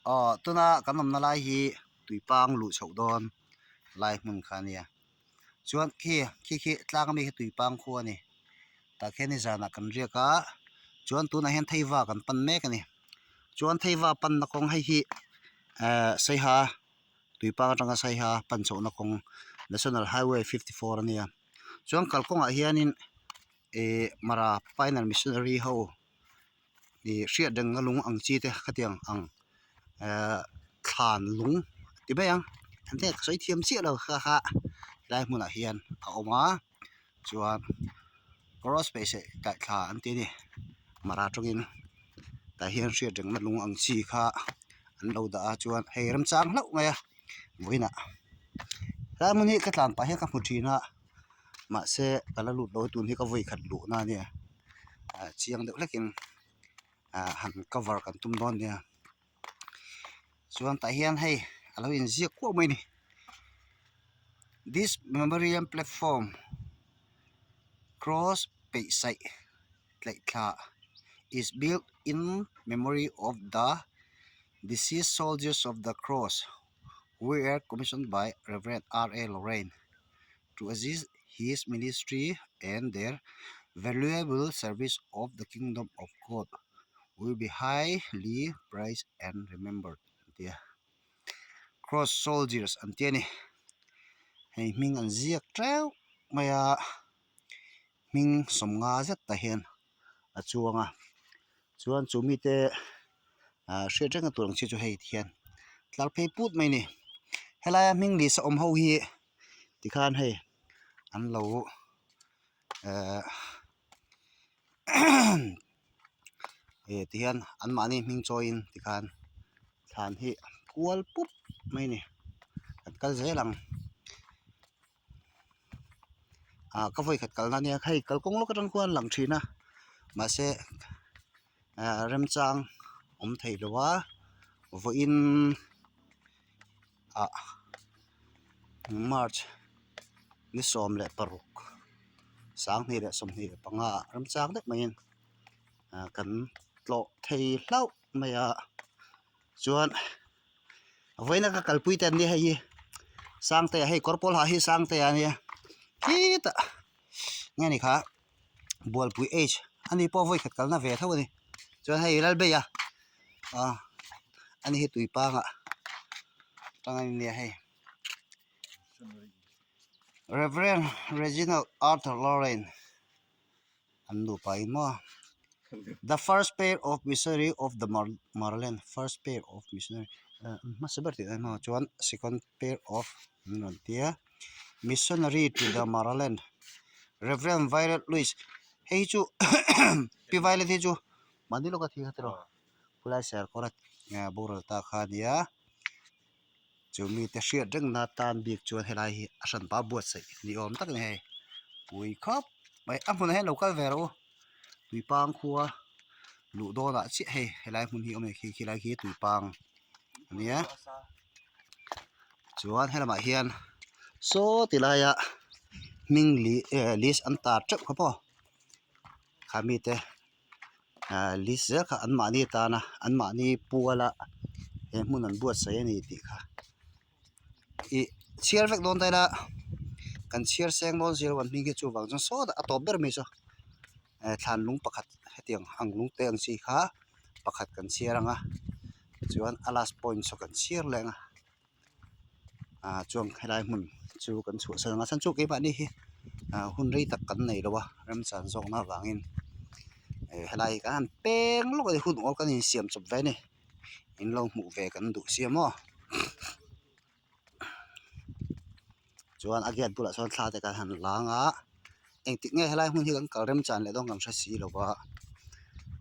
Aw tuna kan awmna lai hi tuipang luh chhoh dawn lai hmun kha a nia chuan khi khi khi tlang ami khi tuipang khua a ni tah khian nizanah kan riak a chuan tunah hian theiva kan pan mek a ni chuan theiva panna kawng hei hi ehh saiha tuipang atanga saiha pan chhohna kawng national highway 54 a nia chuan kalkawngah hianin ihh mara pioneer missionary ho Ih hriat rengna lung ang chi te khatiang ang ehh thlan lung ti mai ang an hriat ka sawi thiam chiah lo kha kha helai hmunah hian a awm a chuan cross hmeichhe kaih thla an ti a ni mara tawngin tah hian hriat rengna lung ang chi kha an lo dah a chuan hei remchang hlauh mai a vawiinah helai hmun hi ka tlan pah hian ka hmu thin a. Mahse ka la lut lo a tun hi ka vawi khat luhna a nia ah chiang deuh hlekin ah han cover kan tum dawn nia chuan tah hian hei a lo inziak kuau mai a ni this memorial platform cross peih saih tlaih thla is built in memory of the deceased soldiers of the cross who were commissioned by Reverend R A Lorraine. To assist his ministry and their valuable service of the kingdom of God will be highly praised and remembered an ti a cross soldiers an ti a ni hei hming an ziak teuh mai a hming sawmnga zet tah hian a chuang a chuan chu mite ah hriat reng na tur ang chi chu hei ti hian tlar phei put mai a ni helaia hming list a awm ho hi tikhan hei an lo ehh eh tihian anmahni hming chawiin tikhan thlan hi kual pup mai a ni kan kal zel ang. Ah ka vawikhat kalna ania hei kalkawng lawk atang khuan a lang thin a mahse ah remchang awm theih lo a vawiin ah march ni 16 2025 ah remchang deuh maiin ah kan tlawh thei hlauh mai a chuan. Vawiina ka kalpui te an nia hei hi Sangtea hei kawr pawl ha hi Sangtea a nia khitah nge ni kha Bualpui H ani pawh vawi khat kalna ve tho a ni chuan hei Lalbeia ah ani hi tuipangah tang a nia hei Reverend Reginald Arthur Lorraine. An nupa in maw the first pair of missionary of the Maraland first pair of missionary hmasa ber tih na maw chuan second pair of an rawn tia missionary to the Maraland Reverend Violet Louis hei chu pi Violet hi chu mahni lawka thi kha tiraw khulai serkawra boral ta kha a nia. Chu mite hriat rengna tan bik chuan helai hi a hranpa buatsaih ni awm tak a ni hei pui khawp mai a hmunah hian lo kal ve rawh u tuipang khua luh dawnah chiah hei helai hmun hi a awm a ni khi khilai khi tuipang a nia chuan helamah hian saw ti laia hming lih eh list an tar teuh kha maw kha mite. Ahh list zel kha an mahni atana an mahni puala he hmun an buatsaih a ni tih kha ih chhiar vek dawn ta ila kan chhiar seng dawn zir an hming hi chuvang chuan sawtah a tawp ber mai chu eh thlan lung pakhat hetiang ang lung te ang chi kha pakhat kan chhiar ang a chuan a last point saw kan chhiar leh ang a. Ah chuan helai hmun chu kan chhuahsan ang a chhan chu keimahni hi ah hun rei tak kan nei lo a remchan zawkna avangin eh helai hi kan han peng lawk a ni hun awl kan insiam chawp ve a ni in lo hmuh ve kan duh sia maw chuan a gate bulah chuan thla te kan han lang a engtik nge helai hmun hi kan kal remchan leh dawn kan hre si lo va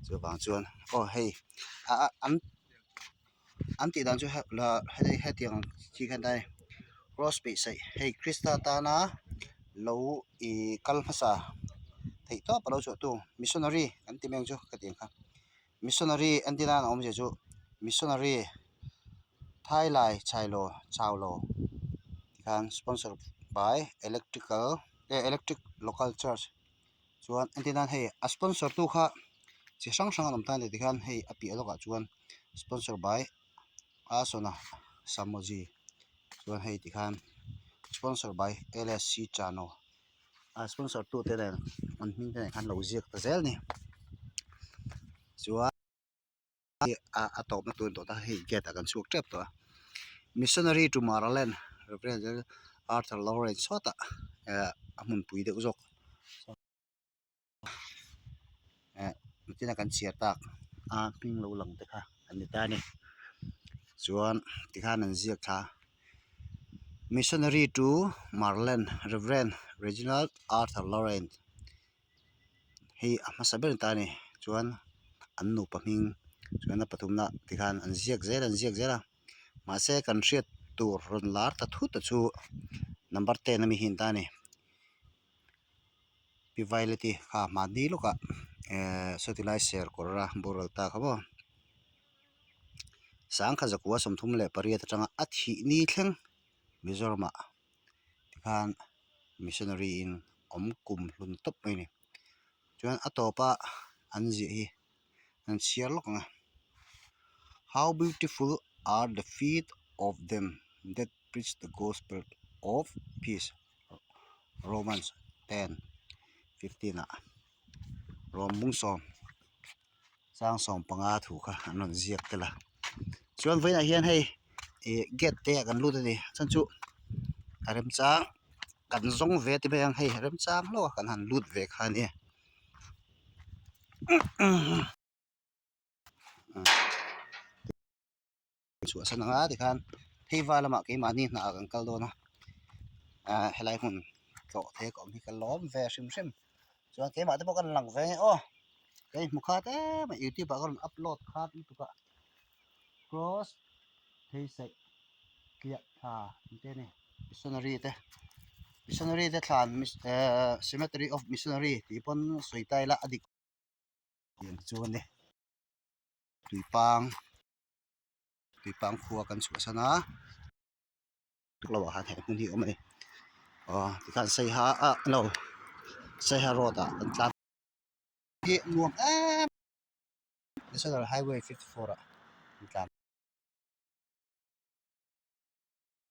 chuvang chuan aw hei ah ah an. An tih dan chu hei hetiang chi khan ta a ni cross peih saih hei krista tana lo ih kal hmasa theih tawp a lo chhuah tu missionary an ti mai ang chu ka tih ang kha missionary entir nan a awmzia chu missionary thailai chhailo chaulo tikhan sponsor by electrical eh electric local church. Chuan entir nan hei a sponsor tu kha chi hrang hrang an awm ta a ni tikhan hei a piah lawkah chuan sponsor by. A sawna Samoji chuan hei tikhan sponsor by L_S_C Chano a sponsor tute nen an hming te nen khan lo ziak ta zel a ni chuan a tawpna tur a ni tawh ta hei gate ah kan chhuak tep tawh a missionary to Maraland Rev Arthur Lawrence sawtah eh a hmunpui deuh zawk. Eh nichina kan chhiar tak a hming lo lang te kha an ni ta a ni chuan tikhan an ziak thla a missionary to Maraland Rev Reginald Arthur Lawrence hei a hmasa ber a ni ta a ni chuan an nupa hming chuan a pathumna tikhan an ziak zel an ziak zel a mahse kan hriat tur rawn lar ta thut a chu number 10 ami hi a ni ta a ni. Pi Violet-i kha hmanni lawkah ehh sawti lai ser kawr a boral ta kha maw sangkha zakua 38 atanga a thih ni thleng Mizoramah tikhan missionary in awm kum hlun tawp mai a ni chuan a tawpa an ziah hi an chhiar lawk ang a how beautiful are the feet of them that preach the gospel of peace. Romans 10 15 ah rawm bung sawm chang sawm panga thu kha an rawn ziak tel a chuan vawiinah hian hei ih gate te ah kan lut a ni chhan chu a remchang kan zawng ve ti mai ang hei remchang hlauh a kan han lut ve kha a nia. Chhuahsan ang a tikhan phei va lamah keimahni hnah ah kan kal dawn a ah helai hmun tlawh thei ka awm hi ka lawm ve hrim hrim chuan keimah te pawh ka rawn lang ve nge aw ka inhmu khat em a youtube ah ka rawn upload khat lutuk a cross phei saih tliah thla ang te a ni missionary te missionary te thlan ehh cemetery of missionary tih pawn sawi ta ila a dik chu a ni tuipang. Tuipang khua kan chhuahsan a lo ah khan he hmun hi a awm a ni aw tikhan saiha ah no saiha road ah kan tlan hi nuam em national highway 54 ah kan tlan.